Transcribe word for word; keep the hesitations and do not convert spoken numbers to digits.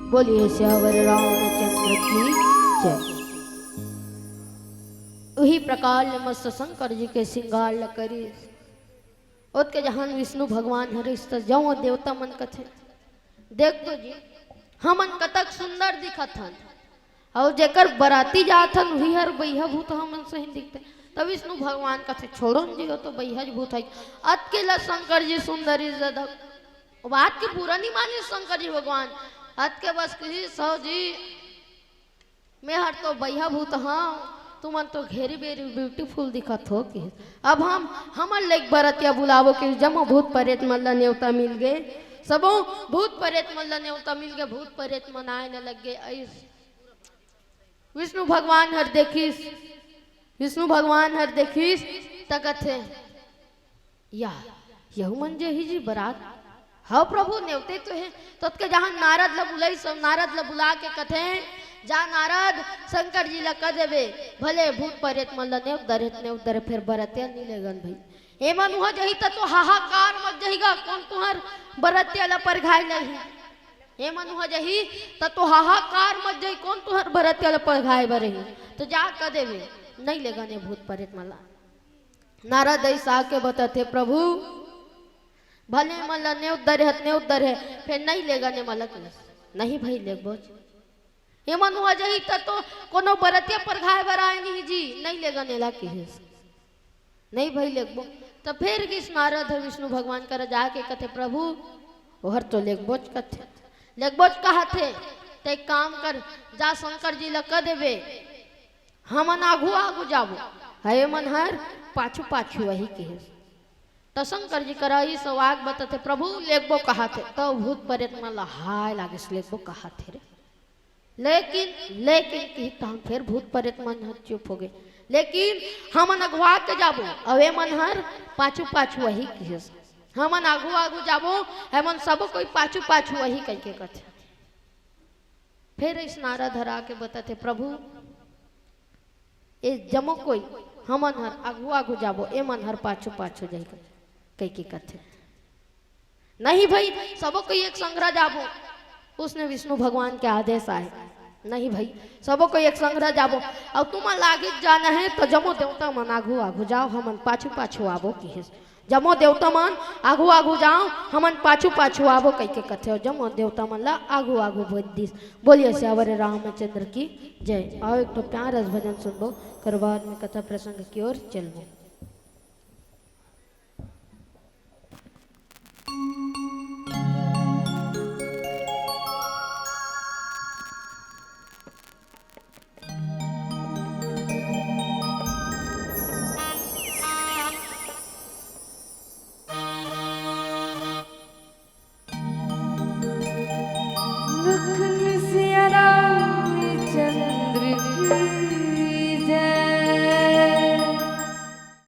बोलिए सियावर रामचंद्र की जय। उही प्रकार ले मस्त शंकर जी के श्रृंगार ल करिस। ओतके जहान विष्णु भगवान हरिस त जम्मो देवता मन कथे, "देख तो जी, हमन कतक सुंदर दिखत हन, अउ जेकर बराती जात हन, उही हर बइहा भूत हमन सही दिखथे।" त विष्णु भगवान कथे, "छोड़ो न जी, वो तो बइहा भूत है।" अतके ल शंकर जी सुंदरी जदक बात के पूरा नहीं माने शंकर जी भगवान। अतके बस कही, "सौ जी, मैं हर तो बइहा भूत हूँ, तुमन तो घेरी बेरी ब्यूटीफुल दिखत हो," कि अब हम, हमन लेग बरतिया बुलाबो कि जम्मो भूत परेत मन ल नेवता मिल गे, सबो भूत परेत मन ल नेवता मिल गे, भूत परेत मन आए न लग गे। अइस विष्णु भगवान हर देखिस, विष्णु भगवान हर देखिस, त कथे, "या, यहू मन जही जी बरात।" "हव प्रभु, नेवते तो हे।" ततके जहान नारद ल बुलाइस, नारद ल बुला के कथे, "जा नारद, शंकर जी ल कह देबे, भले भूत परेत मन ल नेवत दरे, नेवत दरे, फेर बरतिया नी लेगन भई। एमन उहाँ जही त तो हाहाकार मच जही गा, कोन तुँहर बरतिया ल परघाय लही? एमन उहाँ जही त तो हाहाकार मच जही, कोन तुँहर बरतिया ल परघाय बर ही? तो जा कह देबे, नइ लेगन ए भूत परेत मन ल।" नारद अइस आके बतथे, "प्रभु, भले मन ल नेवत दरे हत, नेवत दरे, फेर नइ लेगन ए मन ल।" "नहीं भई, लेगबोच। एमन उहाँ जही त तो कोनो बरतिया परघाय बर आए नहीं जी, नइ लेगन एला," किहिस। "नहीं भई, लेगबो।" त फेर गिस नारद ह विष्णु भगवान करा जाके कथे, "प्रभु, ओहर तो लेगबोच कथे, लेगबोच कहत हे, त एक काम कर, जा शंकर जी ल कह देबे, हमन आघू आघू जाबो, ह एमन हर पाछू पाछू आही," किहिस। त शंकर जी करा अइस आके बतथे, "प्रभु, लेगबो कहत हे।" त भूत परेत मन ल हाय लागिस, "लेगबो कहत हे रे।" "लेकिन, लेकिन," किहिस, तहान फेर भूत परेत मन ह चुप हो गे। "लेकिन हमन अघुवा के जाबो, अउ एमन हर पाछू पाछू आही," किहिस। "हमन आघू आघू जाबो, एमन सबो कोई पाछू पाछू आही," कहिके कथे। फेर अइस नारद हर आके बतथे, "प्रभु, ए जम्मो कोई, हमन हर आघू आघू जाबो, एमन हर पाछू पाछू जाही," कहिके कथे। "नहीं भई, सबो कोई एक संघरा जाबो, उसने विष्णु भगवान के आदेश आए। नहीं भई, सबो कोई एक संघरा जाबो, अउ तुमन ल आघू जाना हे, त जम्मो देवता मन आघू आघू जाव, हमन पाछू पाछू आबो," किहिस। जम्मो देवता मन आघू आघू जाव, हमन पाछू पाछू आबो कहिके कथे, अउ जम्मो देवता मन ल आघू आघू भेज दिस। बोलिए सियावर रामचंद्र की जय। आओ एक ठो प्यारा भजन सुनबो, ओकर बाद में कथा प्रसंग की ओर चलबो।